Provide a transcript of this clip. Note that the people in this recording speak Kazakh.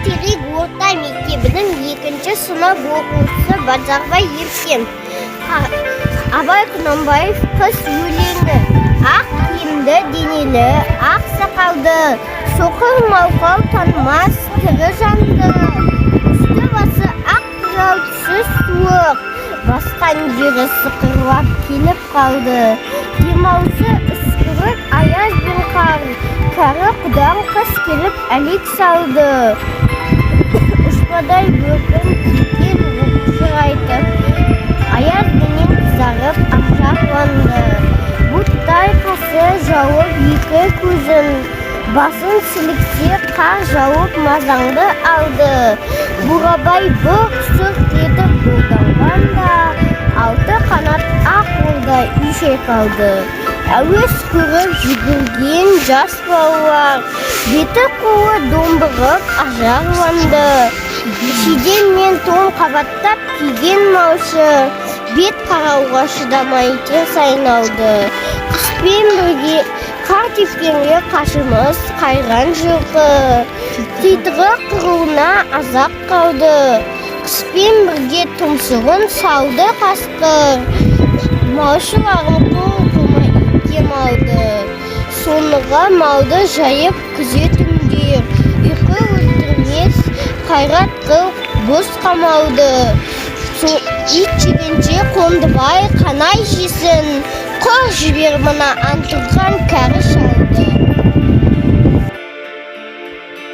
Ақтерек орта мектебінің екінші сынып оқушысы Базарбай Еркен. Абай Құнанбаев «Қыс» өлеңі. Ақ киімді денелі, ақ сақалды, соқыр мылқау танымас тірі жанды. Үсті басы ақ қырау, түсі суық, басқан жері сықырлап келіп қалды. Демалысы үскірік, аяз бен қар, кәрі құдаң қыс келіп әлек салды. Ұшпадай бөркін киген оқшырайтып, аяз бенен қызарып ақшарланды. Бұлттай қасы жауып екі көзін, басын сіліксе, қар жауып мазаңды алды. Бурабай бұрқ-сырқ етіп бұлданғанда, алты қанат ақ орда үй шайқалды. Әуес көріп жүгірген жас балалар, беті қолы домбығып ажарланды. Шидем мен тон қабаттап киген малшы бет қарауға шыдамай теріс айналды. Қыспен бірге қар тепкенге қашымыз қайран жылқы, титығы қырылуына аз-ақ қалды. Қыспен бірге тұмсығын салды қасқыр, малшыларын қор қылмай итке малды. Соныға малды жайып күзетіңдер, ұйқы өлтірмес қайрат қыл бос қамалды. Ит жегенше Қондыбай қанай жесін, құр жібер мына антұрған кәрі шалды.